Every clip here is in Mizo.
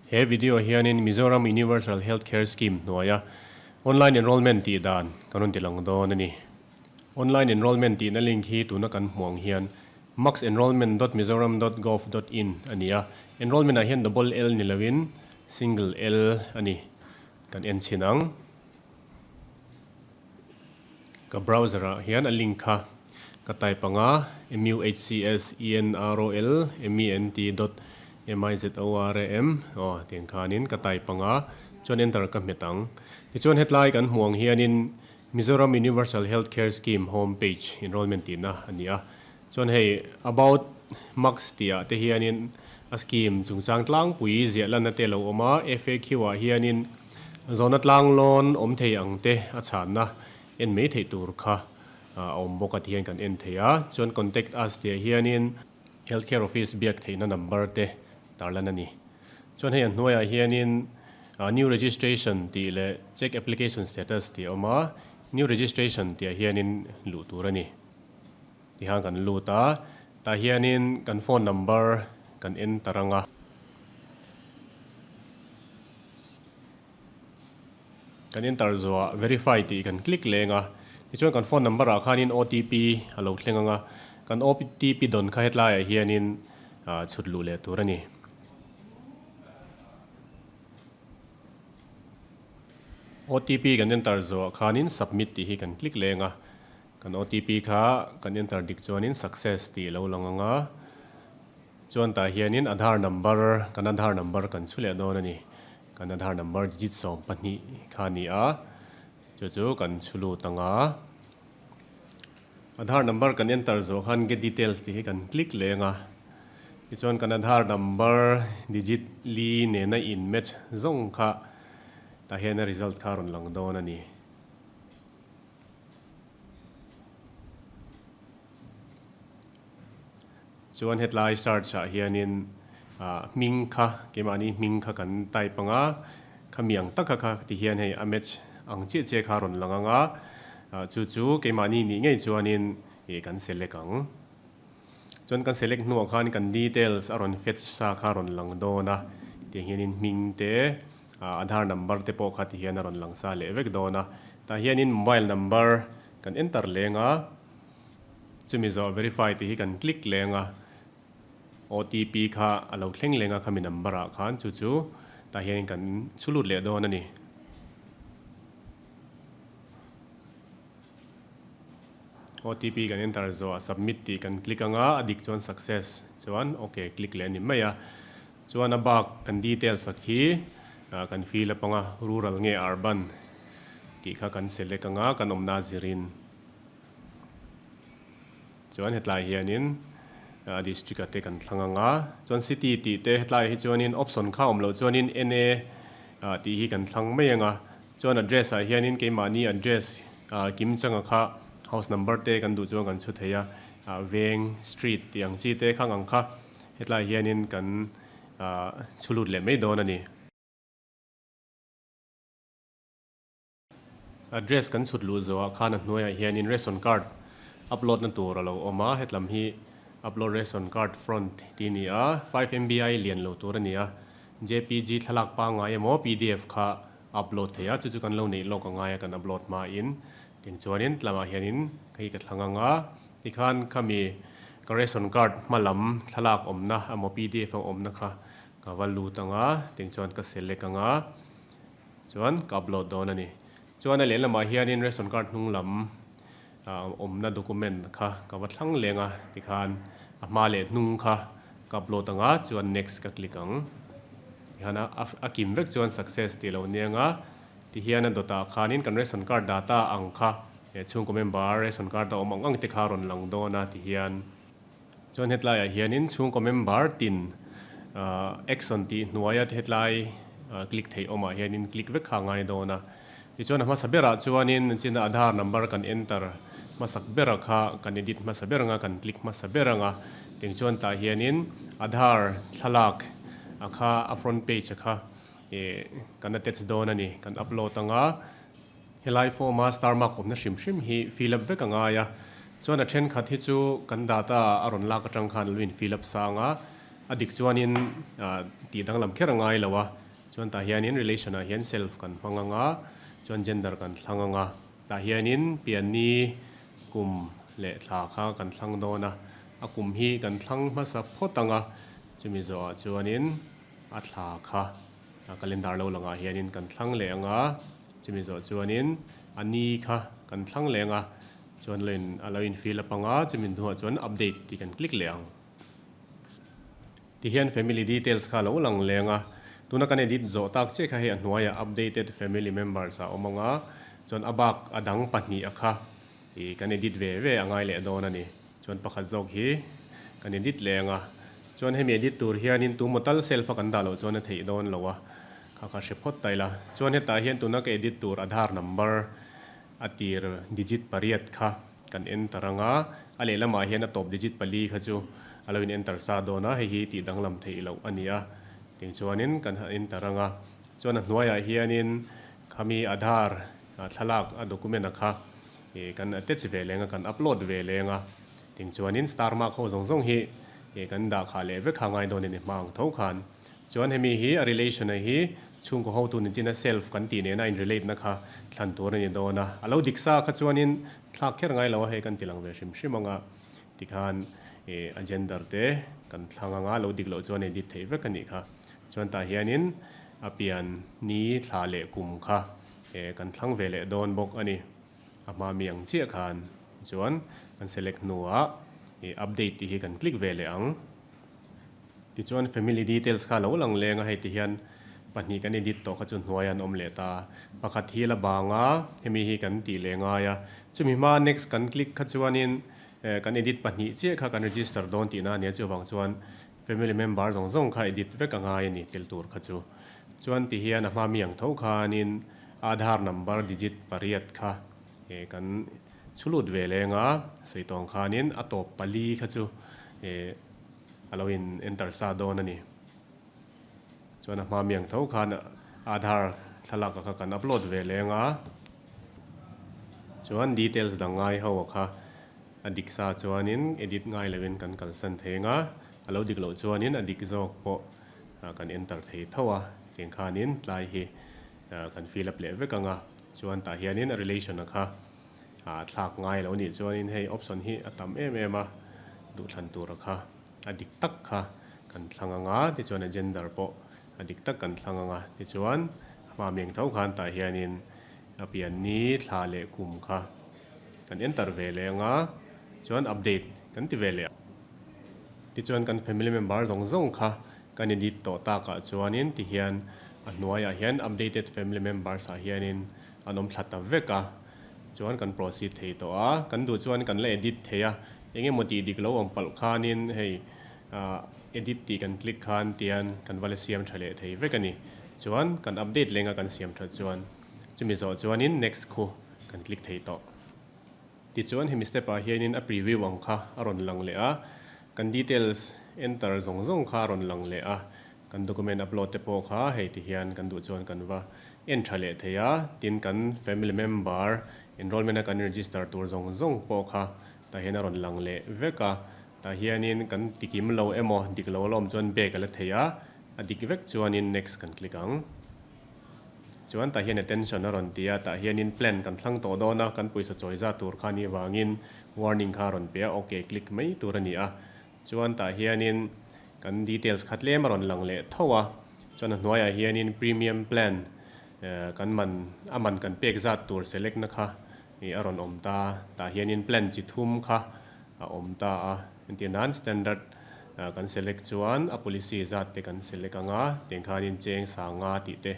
He video hianin Mizoram Universal Health Care Scheme hnuaia Online Enrollment tih dan kan rawn ti lang dawn a ni. Online Enrollment tihna link hi tuna kan hmuh ang hian muhcsenrollment.mizoram.gov.in a ni a, enrollment ah hian double L ni loin single L a ni. Kan en chhin ang. Ka browser ah hian a link kha ka type ang a, muhcsenrollment.mizoram aw tiang khanin ka type ang a, chuan enter ka hmet ang. Tichuan hetlai kan hmuh ang hianin Mizoram Universal Health Care Scheme home page enrollment tihna a ni a. Chuan hei about muhcs tih ah te hianin a scheme chungchang tlangpui ziah lanna te lo awm a, FAQ ah hianin zawhna tlanglawn awm thei ang te a chhanna en mai theih tur kha a awm bawk a ti hian kan en thei a. Chuan contact us tih ah hianin Health Care Office biak theihna number te tarlan a ni. Chuan hei a hnuaiah hianin new registration tih leh check application status tih a awm a, new registration tih ah hianin luh tur a ni. Tihian kan lut a, tah hianin kan phone number kan enter ang a. Kan enter zuah verify tih kan click leng a, tichuan kan phone number ah khanin OTP a lo thleng ang a, kan OTP dawn kha hetlaiah hianin chhut luh leh tur a ni. OTP kan enter zuah khanin submit tih hi kan click leng a. Kan OTP kha kan enter dik chuanin success tih lo lang ang a, chuan tah hianin Aadhaar number, kan Aadhaar number kan chhu leh dawn a ni. Kan Aadhaar number digit 12 kha a ni a, chu chu kan chhu lut ang a. Aadhaar number kan enter zawh khan get details tih hi kan click leng a, tichuan kan Aadhaar number digit li nena in match zawng kha tah hian a result kha a rawn lang dawn a ni. Chuan hetlai search ah hianin hming kha keimahni hming kha kan type ang a, khami ang tak kha kha ti hian hei a match ang chiah chiah kha a rawn lang ang a, chu chu keimahni nih ngei chuanin ih kan select ang. Chuan kan select hnuah khan kan details a rawn fetch sa kha a rawn lang dawn a, tiang hianin hming te, Aadhaar number te pawh kha ti hian a rawn lang sa leh vek dawn a, tah hianin mobile number kan enter leng a, chumi zawh verify tih hi kan click leng a, OTP kha a lo thleng leng a khami number ah khan chu chu tah hianin kan chhu lut leh dawn a ni. OTP kan enter zawh ah submit tih kan click ang a, a dik chuan success chuan ok click leh a ni mai a. Chuan a bak kan details ak hi kan fill up anga rural nge urban tih kha kan select anga kan awmna zirin chuan hetlai hianin district ah te kan thlang anga chuan city tih te hetlai hi chuanin option kha awm loh chuanin NA tih hi kan thlang mai anga chuan address ah hianin keimahni address kim changa kha house number te kan duh chuan kan chhu thei a veng street tih ang chi te khang ang kha. Hetlai hianin kan chhu lut leh mai dawn a ni. Address kan chhut luh zawhah khan a hnuaiah hianin ration card upload na tur a lo awm a, hetlam hi upload ration card front tih a ni a, 5 MB ai lian lo tur a ni a, jpg thlalak pangngai emaw pdf kha upload thei a, chu chu kan lo neih lawk a ngai a kan upload hmain ting chuanin tlamah hianin hei ka thlang ang a. Tikhan khami ka ration card hma lam thlalak awmna emaw pdf ang awmna kha ka va lut ang a, ting chuan ka select ang a, chuan ka upload dawn a ni. Chuan a lehlamah hianin ration card hnung lam awmna document kha ka va thlang leng a, tikhan a hma leh hnung kha ka upload ang a, chuan next ka click ang. Tikhan a kim vek chuan success tih lo nia ang a, tihian a dawtah khanin kan ration card data ang kha He chhungkaw member ration card a awm ang ang te kha rawn lang dawn a ti hian chuan hetlaiah hianin chhungkaw member tin action tih hnuaia hetlai click theih awmah hianin click vek kha a ngai dawn a. Tichuan a hmasa berah chuanin china Aadhaar number kan enter hmasak bera kha kan edit hmasa ber anga kan click hmasa ber anga tiang chuan tah hianin Aadhaar thlalak a kha a front page a kha kan attach dawn a ni kan upload anga. Helai form a star mark awmna hrim hrim hi fill up vek a ngai a, chuan a thenkhat hi chu kan data a rawn lak atang khan lo in fill up sang a, A dik chuanin tih danglam kher a ngai lo a, chuan tah hianin relation ah hian self kan hmang anga, chuan gender kan thlang anga, tah hianin pianni kum leh thla kha kan thlang dawn a, a kum hi kan thlang hmasa phawt anga, chumi zawhah chuanin a thla kha a calendar lo langah hianin kan thlang leh anga, chumi zawh chuanin a ni kha kan thlang leh anga, chuan lo in a lo in fill up anga, chumi hnuah chuan update tih kan click leh ang. Tihian family details kha lo lang leng a, tuna kan edit zawh tak chiah kha hei a hnuaiah updated family members ah awm ang a, chuan a bak a dang pahnih a kha ih kan edit ve ve a ngai leh dawn a ni. Chuan pakhat zawk hi kan edit leng a, chuan hemi edit tur hianin tu maw tal self a kan dah loh chuan a theih dawn lo a, kha kha hre phawt ta ila. Chuan hetah hian tuna ka edit tur Aadhaar number a tir digit pariat kha kan enter ang a, a lehlamah hian a tawp digit pali kha chu a lo in enter sa dawn a, hei hi tih danglam theih loh a ni a, ting chuanin kan han enter ang a, chuan a hnuaiah hianin khami Aadhaar thlalak a document a kha ih kan attach ve leng a, kan upload ve leng a, ting chuanin star mark ho zawng zawng hi ih kan dah khah leh vek kha ngai dawn a ni hma ang tho khan. Chuan hemi hi a relation a hi chhungkaw hotu ni chin a self kan tih nena in relate na kha thlan tur a ni dawn a, a lo dik sa kha chuanin thlak kher ngai lo a hei kan ti lang ve hrim hrim ang a, tikhan ih a gender te kan thlang ang a, lo dik loh chuan edit theih vek a nih kha. Chuan tah hianin a pian ni thla leh kum kha ih kan thlang ve leh dawn bawk a ni. A hma mi ang chiah khan chuan kan select hnuah ih update tih hi kan click ve leh ang. Tichuan family details kha lo lang leng a, hei ti hian pahnih kan edit tawh kha chu hnuai an awm leh ta. Pakhat hi la bang a, hemi hi kan tih leh ngai a. Chumi hma next kan click kha chuanin kan edit pahnih chiah kha kan register dawn tihna a nia, chuvang chuan family member zawng zawng kha edit vek a ngai a ni tel tur kha chu. Chuan ti hian a hma mi ang tho khanin Aadhaar number digit pariat kha kan chhulut ve leng a, sawi tawng khanin a tawp pali kha chu a lo in enter sa dawn a ni. Chuan a hma miang tho khan Aadhaar thlalak a kha kan upload ve leng a. Chuan details dang ngai ho a kha a dik sa chuanin edit ngai lovin kan kalsan thei ang a, a lo dik loh chuanin a dik zawk pawh kan enter thei tho a. Tiang khanin tlai hi kan fill up leh vek ang a. Chuan tah hianin a relation a kha Ah thlak ngai lo nih chuanin hei option hi a tam em em a, duhthlan tura kha a dik tak kha kan thlang ang a, tichuan a gender pawh a dik tak kan thlang ang a, tichuan a hma meng tho khan tah hianin a pianni thla leh kum kha kan enter ve leh ang a, chuan update kan ti ve leh a. Tichuan kan family member zawng zawng kha kan edit tawh takah chuanin tihian a hnuaiah hian updated family members ah hianin an awm thla ta vek a, chuan kan proceed thei tawh a, kan duh chuan kan la edit thei a, eng emaw tih dik lo awm palh khanin hei ah edit tih kan click khan tian kan va la siam tha leh thei vek a ni. Chuan kan update lenga kan siam that chuan chumi zawh chuanin next khu kan click thei tawh. Tichuan hemi step ah hianin a preview ang kha a rawn lang leh a, kan details enter zawng zawng kha a rawn lang leh a, Kan document upload te pawh kha hei ti hian kan duh chuan kan va en tha leh thei a, tin kan family member enrollment a kan register tur zawng zawng pawh kha tah hian a rawn lang leh vek a, tah hianin kan tikim lo emaw dik lo alawm chuan back a la thei a, a dik vek chuanin next kan click ang. Chuan tah hian attention a rawn ti a, tah hianin plan kan thlang tawh dawn a, kan pawisa chawi zat tur kha ni vangin warning kha a rawn pe a, ok click mai tur a ni a. Chuan tah hianin kan details kha tlem a rawn lang leh tho a, chuan a hnuaiah hianin premium plan kan man a man kan pek zat tur select na kha ih a rawn awm ta, tah hianin plan chi thum kha a awm ta a, entir nan standard kan select chuan a policy zat te kan select ang a, tiang khanin cheng sanga tih te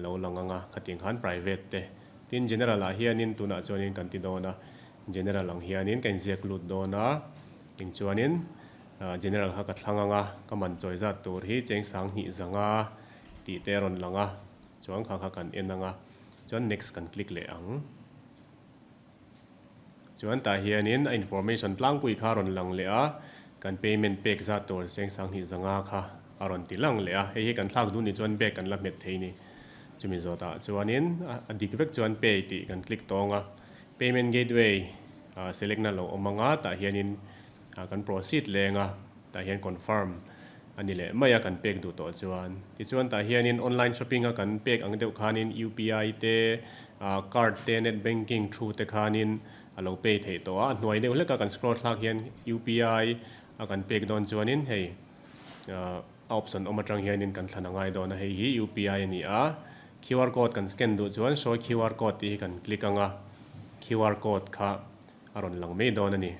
lo lang ang a, khatiang khan private te, tin general ah hianin tunah chuanin kan ti dawn a, general ang hianin ka inziak lut dawn a. Eng chuanin General kha ka thlang ang a, ka man chawi zat tur hi cheng sang hnih zanga tih te a rawn lang a, chuan kha kha kan en ang a, chuan next kan click leh ang. Chuan tah hianin a information tlangpui kha a rawn lang leh a, kan payment pek zat tur cheng sang hnih zanga kha a rawn ti lang leh a, hei hi kan thlak duh nih chuan back kan la hmet thei ni. Chumi zawtah chuanin a dik vek chuan pay tih kan click tawng a, payment gateway Select na lo awm anga tah hianin kan proceed leng a, tah hian confirm a ni leh mai a kan pek duh tawh chuan. Tichuan tah hianin online shopping a kan pek ang deuh khanin UPI te ah card te net banking thu te khanin a lo pay theih tawh a, a hnuai deuh hlek a kan scroll thlak hian UPI a kan pek dawn chuanin hei ah a option awm atang hianin kan thlan a ngai dawn a, hei hi UPI a ni a, QR code kan scan duh chuan sawi QR code tih hi kan click ang a, QR code kha a rawn lang mai dawn a ni.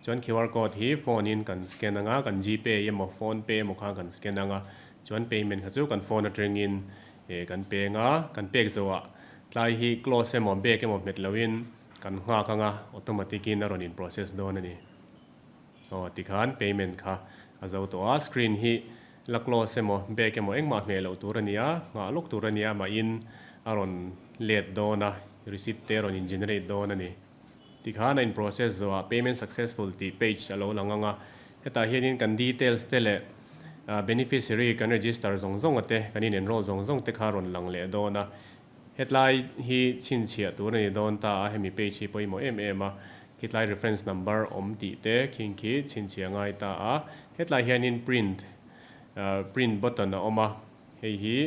Chuan QR code hi phone in kan scan anga, kan Gpay emaw phone pay emaw khan kan scan anga, chuan payment kha chu kan phone atangin eh kan peng a, kan pek zawhah tlai hi close emaw back emaw hmet loin kan nghak anga automatic in a rawn in process dawn a ni. Aw tikhan payment kha a zo tawh a, screen hi la close emaw back emaw engmah hmeh loh tur a ni a, nghah lawk tur a ni a, mahin a rawn let dawn a, receipt te a rawn in generate dawn a ni. Tikhan a in process zawhah payment successful tih page a lo lang ang a, hetah hianin kan details te leh beneficiary kan register zawng zawng a te, kan in enroll zawng zawng te kha rawn lang leh dawn a. Hetlai hi chhinchhiah tur a ni dawn ta a, hemi page hi pawimawh em em a, khitlai reference number awm tih te khing khi chhinchhiah ngai ta a. Hetlai hianin print print button a awm a, hei hi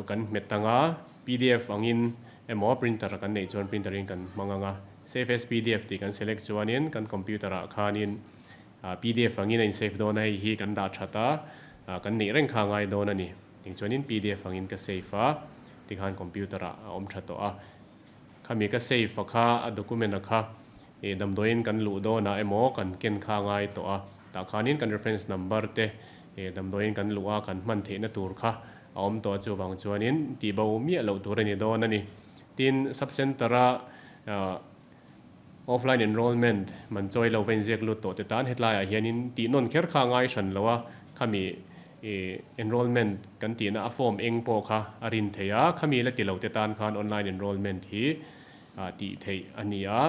Kan hmet ang a, pdf angin emaw printer kan neih chuan printer in kan hmang ang a, save as pdf tih kan select chuanin kan computer ah khanin pdf angin a in save dawn a, hei hi kan dah that a, kan neih reng kha a ngai dawn a ni. Ting chuanin pdf angin ka save a, tikhan computer ah a awm tha tawh a. Khami ka save a kha a document a kha damdawiin kan luh dawnah emaw kan ken kha a ngai tawh a, tah khanin kan reference number te damdawiin kan luh a kan hman theihna tur kha a awm tawh chuvang chuanin tih bo miah loh tur a ni dawn a ni. Tin, sub centre-a offline enrolment man chawi lo va inziak lut tawh te tan hetlaiah hianin tih nawn kher kha a ngai hran lo a, khami enrolment kan tihna a form eng pawh kha a rin theih a, khami la ti lo te tan khan online enrolment hi tih theih a ni a,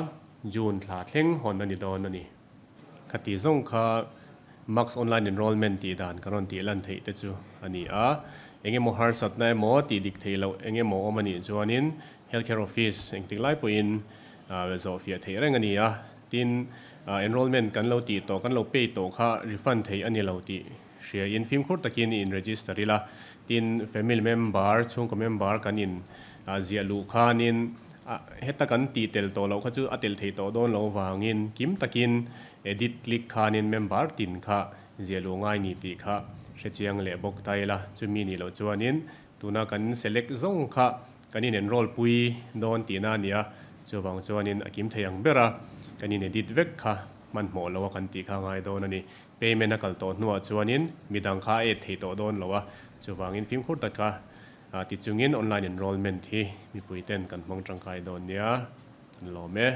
June thla thleng hawn a ni dawn a ni. Khati zawng kha Max Online Enrollment tih dan kan rawn tih lan theih te chu a ni a. Eng emaw harsatna emaw tih dik theih loh eng emaw awm a nih chuanin Healthcare Office engtik lai pawhin zawh fiah theih reng a ni a. Tin, enrollment kan lo tih tawh, kan lo pay tawh kha refund theih a ni lo tih hriain fimkhur takin i in-register ila. Tin, family member, chhungkaw member kan in ziah luh khanin heta kan tih tel tawh loh kha chu a tel theih tawh dawn lo vangin kim takin edit click khanin member tin kha ziah luh ngai ni tih kha hrechiang leh bawk ta ila. Chumi nih loh chuanin tuna kan select zawng kha kan in enroll pui dawn tihna a ni a, chuvang chuanin a kim thei ang ber a kan in edit vek kha hmanhmawh lo a kan tih kha ngai dawn a ni. Payment a kal tawh hnuah chuanin midang kha a add thei tawh dawn lo a, chuvangin fimkhur taka ti chungin online enrollment hi mipuiten kan hmang tangkai dawn nia, kan lawm e.